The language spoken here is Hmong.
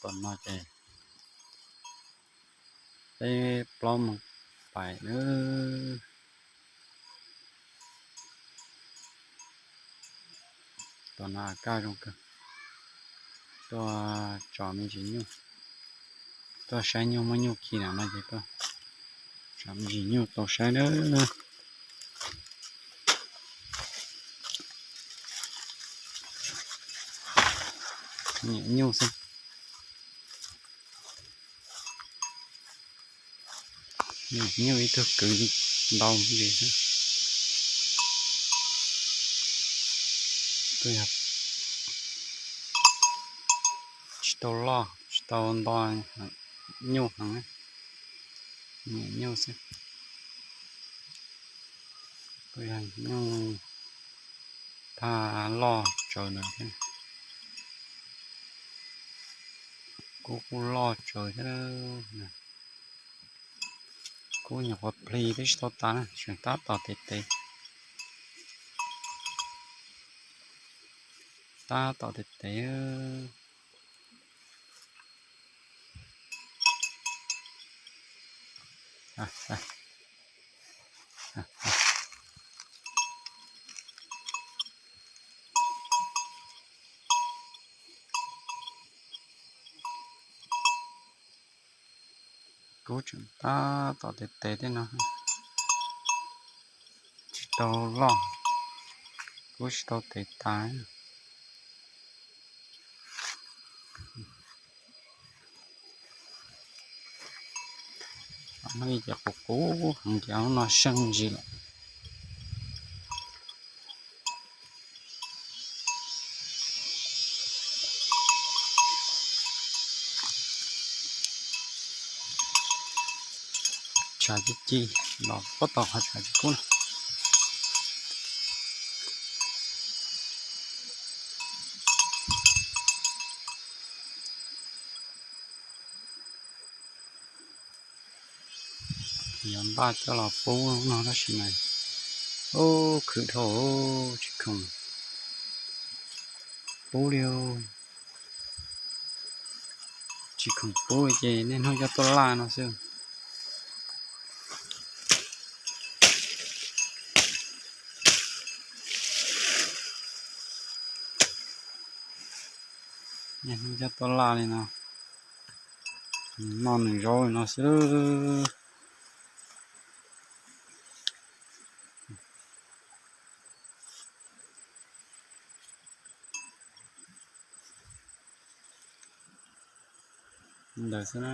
Tom no ces peb plaub moos pais nawb. Tom no kaj zoo kawg. Tuaj tso me ntsis nyuj, tuaj saib nyuj muaj nyuj khi na no ces tuaj tso me ntsis nyuj tau saib nawb. Nyiam nyuj xwb. Nyiam nyuj ib tug kwv ntau ntsis xwb. Kuj yog tsis tau loj tsis tau nto nyuj heev, nyiam nyuj xwb. Kuj yog nyuj thaj loj tsawv ntawd thiab. Kub kuj loj tsawv thiab. Kub nyuam qhuav plig twb tsis tau tas na, tseem tab tom tes tes. Tab tom tes tes. Kub tseem tab tom tes tes tej no, tsis tau loj, kub tsis tau tes tas. Hnub ib ces qus qus heev ces hnub no seej ntsis lawm. Tshav ci ci los pob tau qhov tshav tsis kub na. Yog npaj coj los pub no tab sis mas, ub, khwv dhau, tsis khoom pub li. Tsis khoom pub ces niaj hnub coj tuaj laj no xwb. Niaj hnub coj tuaj laj li no, noj nws zaub li no xwb. Ntawd xwb na.